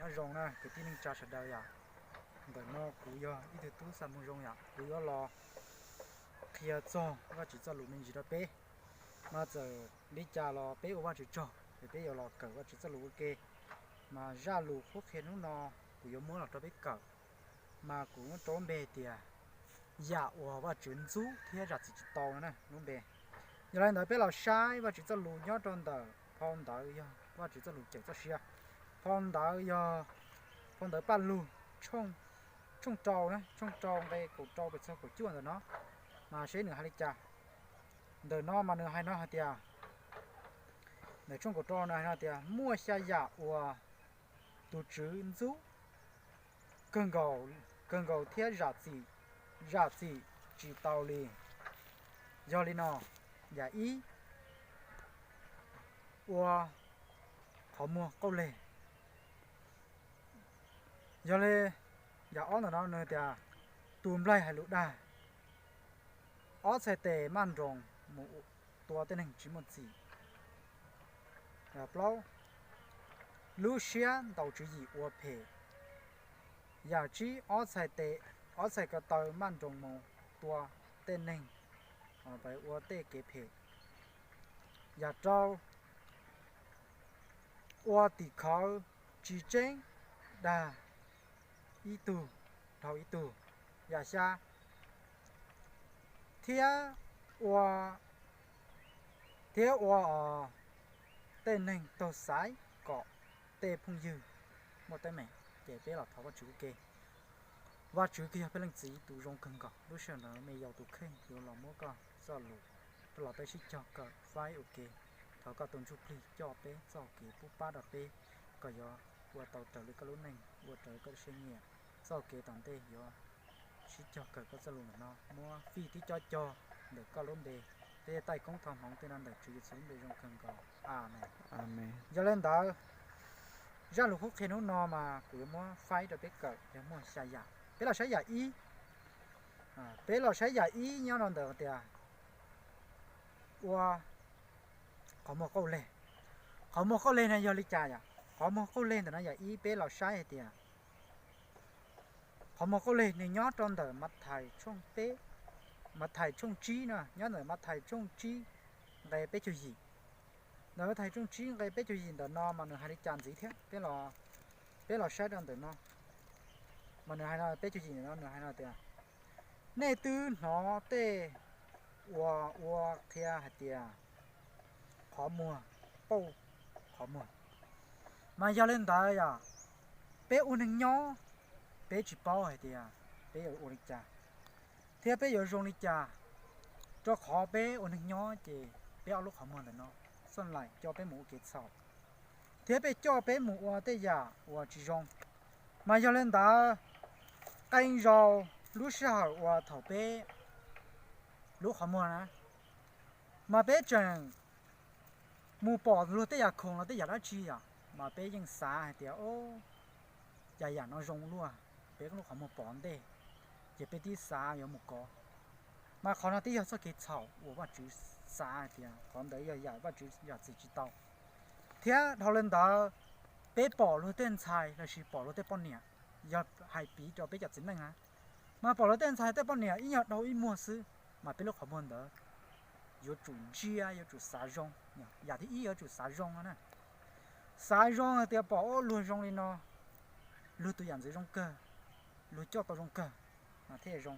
Nyob zoo na kwv tij neej tsa sawv daws yom. Ntawm no kuv yog ib tug tub xa moo zoo yom, kuv yuav los qhia txog Vajtswv txoj lus me ntsis rau peb. Mas txawm li cas los peb ua Vajtswv tsaug es peb yuav los kawm Vajtswv txoj lus ua ke. Mas zaj lus qhuab qhia hnub no kuv yuav muab los rau peb kawm, mas kuv muab rau lub npe tias yam uas Vajtswv ntxub thiab zam txim tsis tau no na lub npe. Yog li ntawd peb los saib Vajtswv txoj lus nyob rau ntawm phau ntawv yog Vajtswv txoj lus cawm txoj sia. Phau ntawv yog phau ntawv Paj Lug tshooj rau, tshooj rau nqe kaum rau pes txog kaum cuaj ntawm no, mas seb nws hais li cas. Ntawm no mas nws hais no hais tias, ntawm tshooj kaum rau no hais no tias muaj xya yam uas tus Tswv ntxub kawg nkaus thiab zam txim tsis tau li. Yog li no, yam ib, ua qhov muag qauj leg. Yog li, yam ob ntawm no nws tias tus nplaig hais lus dag, ob txhais tes maj nroos mus tua tej neeg tsis muaj txim. Yam plaub, lub siab ntaus tswv yim ua phem. Yam tsib, ob txhais ko taw maj nroos mus tua tej neeg, ua tej kev phem. Yam rau, ua tim khawv tsis tseeb, dag ib tug dhau ib tug. Yam xya, thiab ua, thiab ua tej neeg taug xaiv kom tej phooj ywg muaj teeb meem. Ces peb los thov Vajtswv ua ke. Vajtswv kws yog peb Leej Txiv tus zoo kawg nkaus, lub sij hawm no me yaus tus kheej yuav los muab koj txoj lus rau los peb sib cog kawm faib ua ke. Thov koj tus Ntsuj Plig coj peb txoj kev pub pab rau peb kom yuav ua tau raws li koj lub neej, ua raws li koj lub siab nyiam. Txoj kev tom ntej yuav sib cog kawm koj txoj lus ntawm no, muab fij thiab coj cog ntawm koj lub npe, thiab taij koob thov hmoov tej no ntawm Tswv Yexus lub npe zoo kawg nkaus. Amees. Yog li ntawd, zaj lus qhuab qhia hnub no mas kuv yuav muab faib rau peb kawm yog muaj xya yam. Peb los saib yam ib. Peb los saib yam ib nyob rau ntawm tias ua qhov muag qauj leg. Qhov muag qauj leg no yog li cas yom? Qhov muag qauj leg ntawm no yam ib peb los saib hais tias qhov muag qauj leg nws nyob rau ntawm Mathais tshooj peb, Mathais tshooj tsib no, nyob ntawm Mathais tshooj tsib nqe peb caug yim. Ntawm Mathais tshooj tsib nqe peb caug yim ntawm no mas nws hais li cas ntxiv thiab, peb los saib rau ntawm no. Mas nws hais no peb caug yim ntawm no nws hais no tias, nej twb hnov tej uas ua qhia hais tias qhov muag pauj qhov muag. Mas yog li ntawd yom, peb ua neeg nyob, peb tsis paub hais tias peb yuav ua li cas thiab peb yuav zoo li cas, rau qhov peb ua neeg nyob ces peb ob lub qhov muag ntawm no xoj laim coj peb mus ua kev txhaum thiab peb coj peb mus ua tej yam uas tsis zoo. Mas yog li ntawd, qee zaus lub sij hawm uas thaum peb lub qhov muag na, mas peb tseem mus pom luag tej yam khoom los tej yam dab tsi yom, mas peb yeej xav hais tias, o, cas yam no zoo luaj, peb lub qhov muag pom ntej, ces peb tib xav yuav mus kov. Mas qhov no twb yog txoj kev txhaum uas Vajtswv xav hais tias qhov ntawd yog yam Vajtswv zam txim tsis tau. Thiab dhau li ntawd, peb pom luag tej ntxhais lossis pom luag tej poj niam, yog hais piv rau peb cov txiv neej na, mas pom luag tej ntxhais tej poj niam ib nyuag dhau ib muag xwb, mas peb lub qhov muag ntawd yuav tsum ntsia, yuav tsum xav zoo. Yam thib ib yuav tsum xav zoo no na. Xav zoo hais tias pom ua luag zoo li no, luag tus yam ntxwv zoo kawg, luag coj tau zoo kawg, mas thiaj zoo.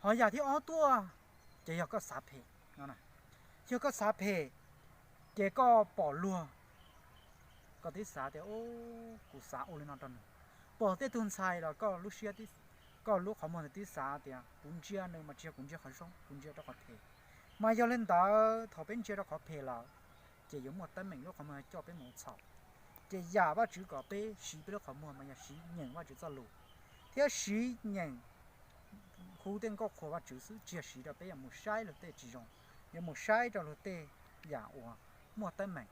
Ho yam thib ob tuaj, ces yog koj xav phem no. Yog koj xav phem, ces koj pom luag, koj tib xav tias, kuv xav ua li no rau nws. Pom tej tug ntxhais los koj lub siab, koj lub qhov muag ntawd tib xav tias kuv ntsia nws mas tsis yog kuv ntsia qhov zoo, kuv ntsia rau qhov phem. Mas yog li ntawd thaum peb ntsia rau qhov phem lawm, ces yuav muaj teeb meem lub qhov muag coj peb mus ua txhaum. Ces yam Vajtswv kom peb siv peb lub qhov muag mas yog siv nyeem Vajtswv txoj lus, thiab siv nyeem hu tej nkauj qhuas Vajtswv xwb, tsis yog siv rau peb yuav mus saib luag tej tsis zoo, yuav mus saib rau luag tej yam uas muaj teeb meem.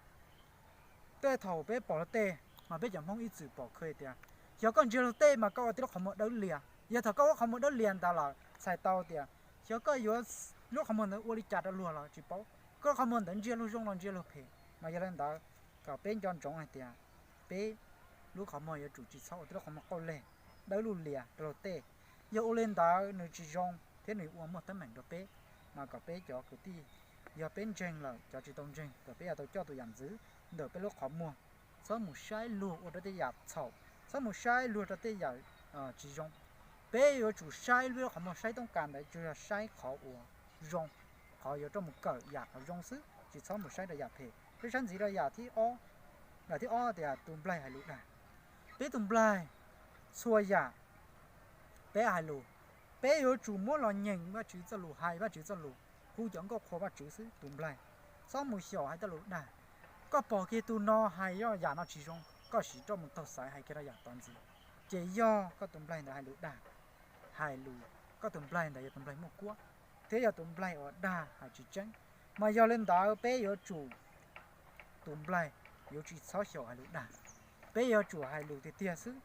Tej thaum peb pom luag tej, mas peb cov Hmoob ib txwm pom khw tias, yog koj ntsia luag tej mas koj ua tib lub qhov muag dawb lias. Yog thaum koj lub qhov muag dawb lias ntawd lawm txhais tau tias, yog koj yuav lub qhov muag ntawd ua li cas rau luag los tsis paub, koj lub qhov muag ntawd ntsia luag zoo los ntsia luag phem. Mas yog li ntawd, kom peb nco ntsoov hais tias peb lub qhov muag yuav tsum tsis txhob ua tej lub qhov muag qauj leg, dawb luj lias rau luag tej. Yog ua li ntawd nws tsis zoo thiab nws ua muaj teeb meem rau peb. Mas kom peb cov kwv tij, yog peb ntseeg lawm, cov tsis tau ntseeg, kom peb yuav tau coj tus yam ntxwv ntawm peb lub qhov muag, txhob mus saib luag ua rau tej yam txhaum, txhob mus saib luag rau tej yam tsis zoo. Peb yuav tsum saib lub qhov muag saib toob kas ntawd tsuas yog saib qhov uas zoo, qhov yuav rau mus kawm yam qhov zoo xwb, tsis txhob mus saib rau yam phem. Peb saib ntxiv rau yam thib ob, yam thib ob tias tus nplaig hais lus dag. Peb tus nplaig txhua yam peb hais lus, peb yuav tsum muab los nyeem Vajtswv txoj lus, hais Vajtswv txoj lus, hu cov nkauj qhuas Vajtswv xwb. Tus nplaig txhob mus xyaum hais txoj lus dag. Koj pom kiag tus no hais yam no tsis zoo, koj sim rov mus taug xaiv hais kiag rau yam tod ntxiv, ces yog koj tus nplaig ntawd hais lus dag, hais lus, koj tus nplaig ntawd yog tus nplaig muaj kuab, thiab yog tus nplaig uas dag hais tsis tseeb. Mas yog li ntawd peb yuav tsum, tus nplaig yuav tsis txhob xyaum hais lus dag, peb yuav tsum hais lus tiag tiag xwb.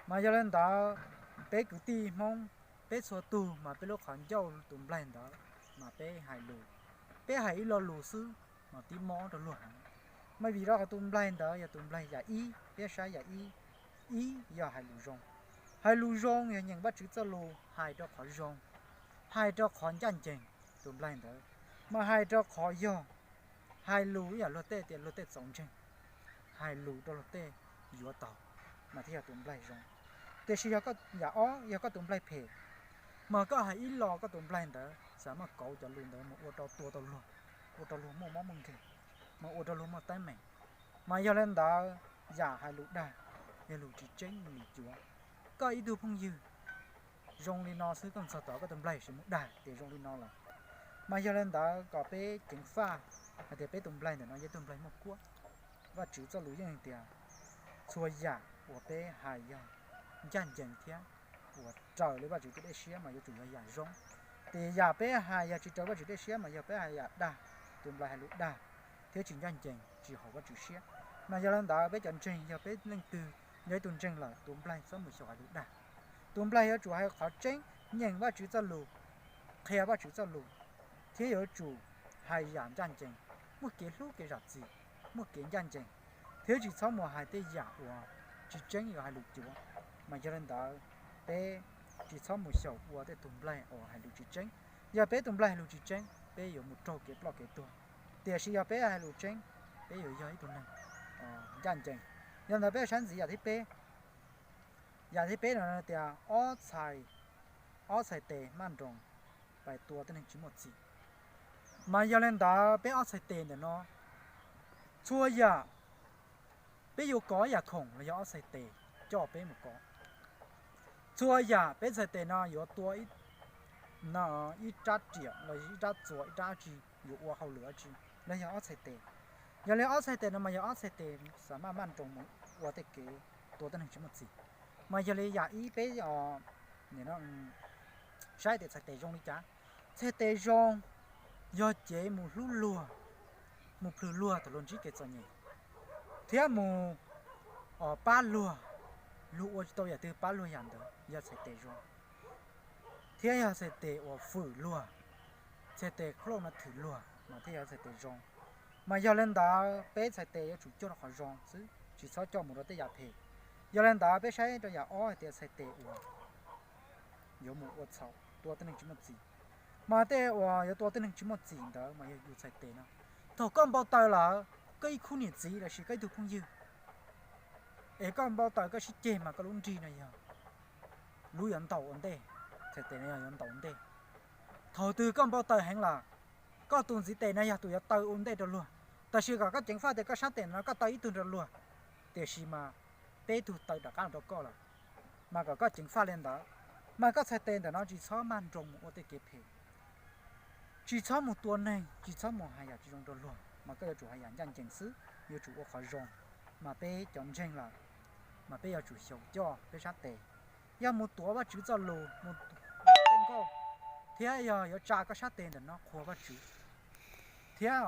Mas yog li ntawd, peb kwv tij Hmoob, peb txhua tug mas peb lub qhov ncauj tus nplaig ntawd, mas peb hais lus, peb hais ib lo lus xwb mas tib mob rau luag heev. Mas vim rau qhov tus nplaig ntawd yog tus nplaig yam ib, peb saib yam ib, ib yog hais lus zoo. Hais lus zoo yog nyeem Vajtswv txoj lus hais rau qhov zoo, hais rau qhov ncaj ncees tus nplaig ntawd, mas hais rau qhov yog, hais lus ib yam luag tej tias luag tej txaus ntseeg, hais lus rau luag tej yuav tau, mas thiaj yog tus nplaig zoo. Tiam sis yog koj, yam ob yog koj tus nplaig phem, mas koj hais ib lo koj tus nplaig ntawd xav muaj kauv cov lus ntawd mus ua rau tua tau luag, ua rau luag muaj mob muaj nkeeg, mas ua rau luag muaj teeb meem. Mas yog li ntawd, yam hais lus dag yog lus tsis tseeb, lus cuav. Koj ib tug phooj ywg zoo li no xwb koj txog tod koj tus nplaig sim mus dag tias zoo li no lawm. Mas yog li ntawd kom peb ceev faj hais tias peb tus nplaig ntawm no yog tus nplaig muaj kuab. Vajtswv txoj lus yeej hais tias txhua yam uas peb hais yog ncaj ncees thiab uas raws li Vajtswv tus dej siab mas yuav tsum yog yam zoo. Tiam yam peb hais yog tsis raws Vajtswv dej siab mas yog peb hais yam dag, tus nplaig hais lus dag thiab tsis ncaj ncees, tsis haum Vajtswv siab. Mas yog li ntawd peb cov ntseeg, yog peb leej twg yog ib tug ntseeg lawm, tus nplaig txhob mus xyaum hais lus dag. Tus nplaig yuav tsum hais qhov tseeb, nyeem Vajtswv txoj lus, qhia Vajtswv txoj lus, thiab yuav tsum hais yam ncaj ncees, muaj kev hlub kev zam txim, muaj kev ncaj ncees, thiab tsis txhob mus hais tej yam uas tsis tseeb, yuav hais lus cuav. Mas yog li ntawd, peb tsis txhob mus xyaum ua tej tus nplaig uas hais lus tsis tseeb. Yog peb tus nplaig hais lus tsis tseeb, peb yuav mus raug kev ploj kev tuag. Tiam sis yog peb hais lus tseeb, peb yuav yog ib tug neeg ncaj ncees. Yog ntawd peb saib ntxiv yam thib peb. Yam thib peb no tias ob txhais, ob txhais tes maj nroos pais tua tej neeg tsis muaj txim. Mas yog li ntawd peb ob txhais tes ntawm no, txhua yam peb yuav kov yam khoom los yog ob txhais tes coj peb mus kov. Txhua yam peb txhais tes no yuav tua ib rab riam los ib rab txuas ib rab dab tsi, yuav ua hauj lwm dab tsi los yog ob txhais tes. Yog li ob txhais tes no mas yog ob txhais tes xam maj maj nroos mus ua tej kev tua tej neeg tsis muaj txim. Mas yog li yam ib peb saib tias txhais tes zoo li cas. Txhais tes zoo yog cev mus hlub luag, mus plhws luag thaum luag ntsib kev txom nyem, thiab mus pab luag, luag ua tsis tau yam twg pab luag yam ntawd yog txhais tes zoo. Thiab yog txhais tes uas fwm luag, txhais tes khauj no thwm luag mas thiaj yog txhais tes zoo. Mas yog li ntawd peb txhais tes yuav tsum coj rau qhov zoo xwb, tsis txhob coj mus rau tej yam phem. Yog li ntawd peb saib rau yam ob hais tias txhais tes uas yuav mus ua txhaum tua tej neeg tsis muaj txim. Mas tej uas yuav tua tej neeg tsis muaj txim ntawd mas yog yus txhais tes no. Thaum koj npau taws lawm, koj ib khub niam txiv los sis koj ib tug phooj ywg, es koj npau taws koj sib ceg mas koj lub nrig no yog lub yuav ntaus ua ntej, txhais tes no yog yuav ntaus ua ntej. Thaum twg koj npau taws heev lawm, koj tus ntxiv tes no yog tus yuav taw ua ntej rau luag. Tab sis kom koj ceev faj tias koj sab tes no koj taw ib tug rau luag, tiam sis mas peb tug taw rov qab los rau koj lawm. Mas kom koj ceev faj li ntawd, mas koj txhais tes ntawm no tsis txhob maj nroos mus ua tej kev phem, tsis txhob mus tua neeg, tsis txhob mus hais yam tsis zoo rau luag, mas koj yuav tsum hais yam ncaj ncees xwb, yuav tsum ua qhov zoo. Mas peb cov ntseeg lawm, mas peb yuav tsum xyaum coj peb sab tes. Yog mus tuav Vajtswv txoj lus, mus tej nkauj, thiab yog yuav tsa koj sab tes ntawm no qhuas Vajtswv, thiab